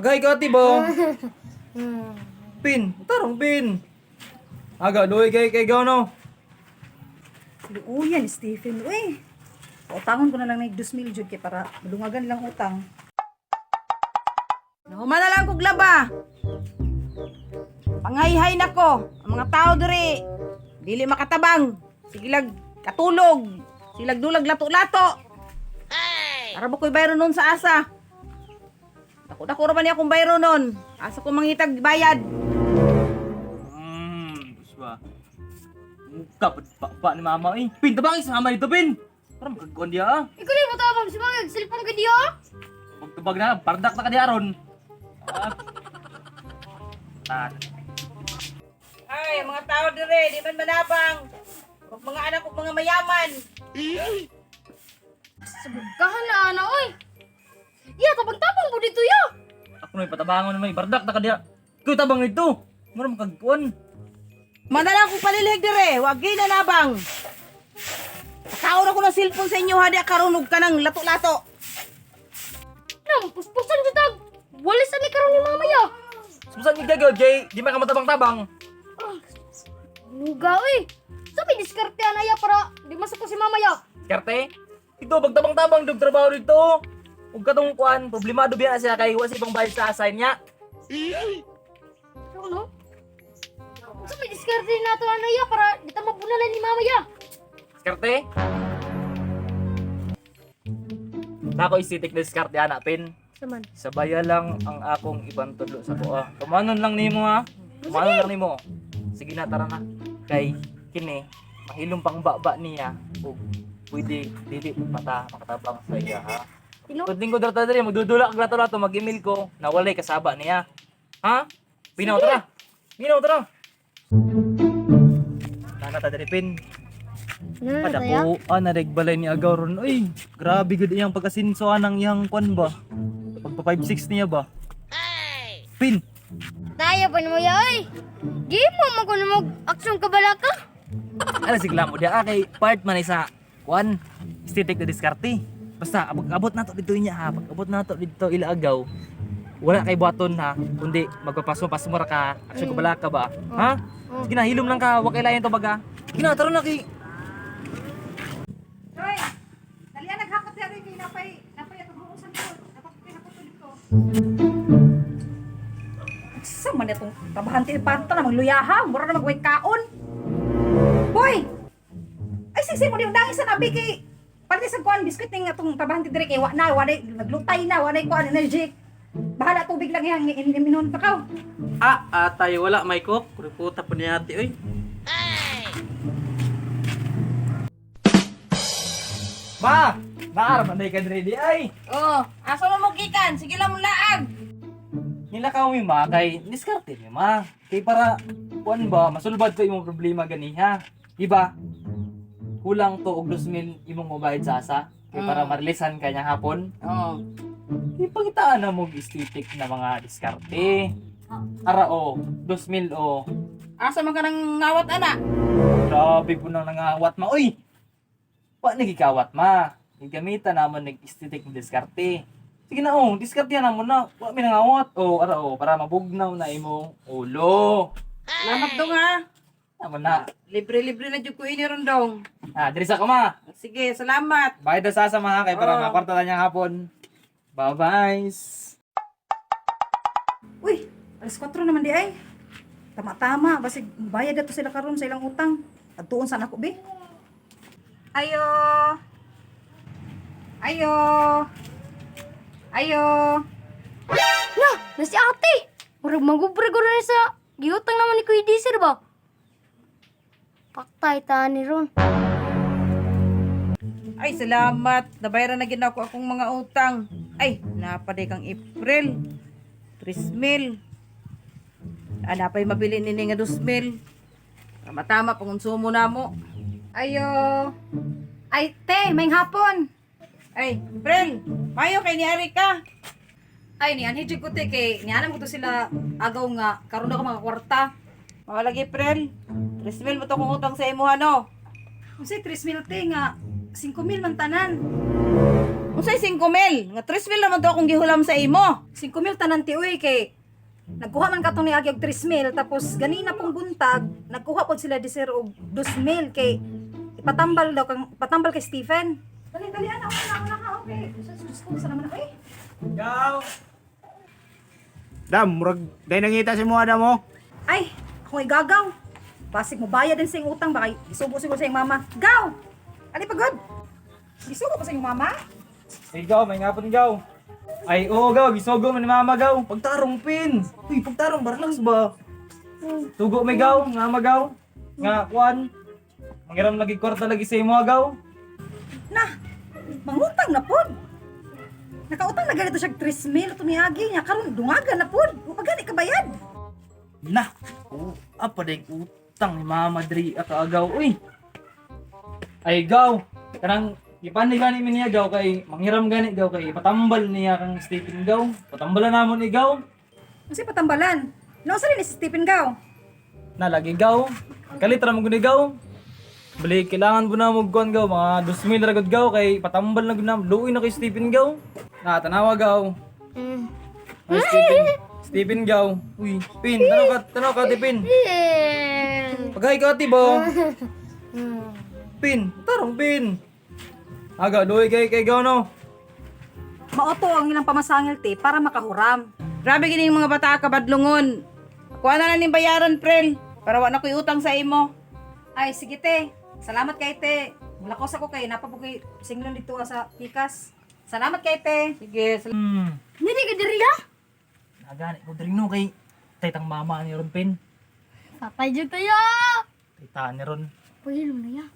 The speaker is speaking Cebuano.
Pagay ka ati ba? Pin, tarong pin. Aga, luoy kay kay gaw no. Luuyan, Stephen. Uy, utangon ko na lang na 2,000 jud kay para madungagan lang utang. Nahuman na lang kog laba. Pangayhay nako ang mga tao diri. Dili makatabang. Sigilag katulog. Silag dulag lato-lato. Para ba ko'y bayro nun sa asa? Dako-dako ra ba niya akong bayro nun? Asa ko mangitag bayad? Ba. Muka pa pa ni mama eh. Pin, tabangin sa mama dito, Pin. Para magkagkuhan diya ah. Ikaw lang mo tabang si mga cellphone ka diya. Pagtubag na, pardak na ka diya ron. Ah. Ah, Ay, ang mga tao dire, di man manabang. Ug mga anak ug mga mayaman. Sabugkahan na ana oy. Ya tabang-tabang po dito ya. Ako na patabangon naman, bardak na ka diya. Ikaw tabang nito. Mura magkagkuhan. Manala akong palilhig dire, wag ginanabang. Kaon ako ng cellphone sa inyo hadi karon og kanang lato-lato. Nang puspusan jud tag. Walis ani karon ni mama ya. Sumusan ni Gagaw, Jay. Di man ka matabang-tabang. Luga oy. Sabi diskarte ana ya para di masako si mama ya. Karte? Ito, pagtabang-tabang, dug trabaho dito. Huwag ka tong kuan, problemado biya na siya kay wa siya ibang bayad sa asay niya. Ano? Sabi diskarte nato ana ya para di ta mabunalan ni mama ya. Diskarte? Nako isitik na diskarte ana, Pin. Saman. Sabaya lang ang akong ibang tudlo sa kuha. Tumanon lang nimo ha. Tumanon lang nimo. Sige na, tara na. Kay kini mahilom pang baba niya ug pwede dili mata makatabang sa iya ha. Ino? Pwede ko dara diri magdudula kag lato-lato mag-email ko na walay kasaba niya. Ha? Pinaw tara. Pinaw tara. Nana ta diri pin. Padako ah naregbalay ni Agaw ron. Uy, grabe gud iyang pag-asinso anang iyang kwan ba. Pagpa 5-6 niya ba? Pin. Tayo pa mo ya oy. Di mo man kuno mag aksyon ka balaka. Ala sigla mo diya kay part man sa kwan aesthetic na diskarte. Basta abot abot nato dito niya ha, pag abot nato dito ila agaw. Wala kay buhaton ha, kundi magpapasmo-pasmo ra ka, aksyon ka bala ka ba? Ha? Sige na, hilom lang ka, wa kay lain to baga. Sige na, tara na kay Hoy, dali na naghakot ya kay napay napay atong huusan ko. Napay hakot dito. Sa man itong trabahante parta na magluyaha, mura na magway kaon. Hoy! Ay sisi mo di undang isa nabi kay Parte sa kuan biskuit ning atong trabahante dire kay wa na, wa na naglutay na, wa na kuan energy. Bahala tubig lang yang iminon pa kaw. Ah, atay wala may cook. Kuriputa po niya ate, oy. Ma! Naaraman day ka diri di ay. Oh, asa mo mo gikan? Sige lang mo laag. Nila ka mi ma kay diskarte mi ma. Kay para kuan ba masulbad ko imong problema ganiha. Di ba? Kulang to og 2,000 imong mobayad sa asa kay para marilisan ka niya hapon. Oh. Ipangitaan na mo aesthetic na mga diskarte. Ara o, 2,000 o. Asa man ka nang ngawat ana? Grabe po nang nangawat ma. Uy! Wa nagikawat ma. Gigamitan naman nag aesthetic na diskarte. Sige na oh, diskarte na mo na. Wa mi nangawat. O, ara o, para mabugnaw na imong ulo. Salamat dong ha. Tama na. Libre-libre na jud ko ini ron dong. Ah, diri sa kama. Sige, salamat. Bayad na sa sa mga kay para Oo. makarta na niyang hapon. Bye-bye. Uy, alas 4 naman di ay. Tama-tama, basig bayad na to sila karon sa ilang utang. Adtuon sa nako be. Ayo. Ayo. Ayo. Na, na si ate. Murag magubre ko na sa giutang naman ni Kuya Diesel ba? Paktay ta ni ron. Ay, salamat. Nabayaran na gid ako akong mga utang. Ay, napaday kang April. 3,000. Ah, napay mabili nini nga 2,000. Tama-tama pangonsumo na mo. Ayo. Ay, te, may hapon. Ay, April, mayo kay ni Ari ka. Ay, ni anhi jud ko te kay nianam ko to sila agaw nga karon na ko mga kwarta. Mao lagi April. 3,000 mo to kong utang sa imo ano. Unsay 3,000 te nga 5,000 man tanan. Unsay 5 mil? Nga 3 mil naman to akong gihulam sa imo. 5 mil tanan ti uy kay nagkuha man katong ni Agi og 3 mil, tapos ganina pong buntag nagkuha pod sila di sir og 2 mil kay ipatambal daw kang patambal kay Stephen. Dali dali ana, una una ka, okay. Sus ko sa naman eh. Gaw! Dam, murag day nangita si mo Adam oh. Ay, ako igagaw. Basig mo bayad din sa iyong utang baka isubo siguro sa iyong mama. Gaw! Ali pa god. Gisugo pa sa iyong mama? Hey, gaw, may ngapon gaw. Ay, oo gaw, gisugo man ni mama gaw. Pagtarong pin. Uy, pagtarong barlax ba? Tugo may gaw, nga magaw. Nga kuan. Mangiram lagi kwarta lagi sa imo gaw. Na, mangutang na pod. Nakautang na ganito siya 3 mil ito ni Agi niya karon dungaga na pod. Wa pa gani ka bayad. Na. Oh, apa day utang ni mama diri akaagaw uy. Ay gaw, kanang ipanay gani mi niya gaw kay manghiram gani gaw kay patambal niya kang Stephen gaw. Patambalan namon ni gaw. Kasi patambalan. No sa rin ni si Stephen gaw. Na lagi gaw. Kalit ra mo gud ni gaw. Bali kailangan po na mo kuan gaw mga 2,000 ra gud gaw kay patambal na gud na luoy na kay Stephen gaw. Na tanawa gaw. Ay, Stephen. Stephen gaw. Uy, Pin, tanaw ka ti Pin. Paghay ka ti ba? Pin, tarong Pin. Aga, luoy kay kay gaw no. Maoto ang ilang pamasangil te para makahuram. Grabe gini yung mga bata kabadlungon. Kuha na lang ning bayaran, Prel. Para wa na ko'y utang sa imo. Ay sige te. Salamat kay te. Mula ko sa ko kay napabugay singlon dito sa pikas. Salamat kay te. Sige, Dili ka diri ha? Nagani ko diri no kay taytang mama ni ron Pin. Patay jud tayo. Tayta ni ron. Pahilom na ya.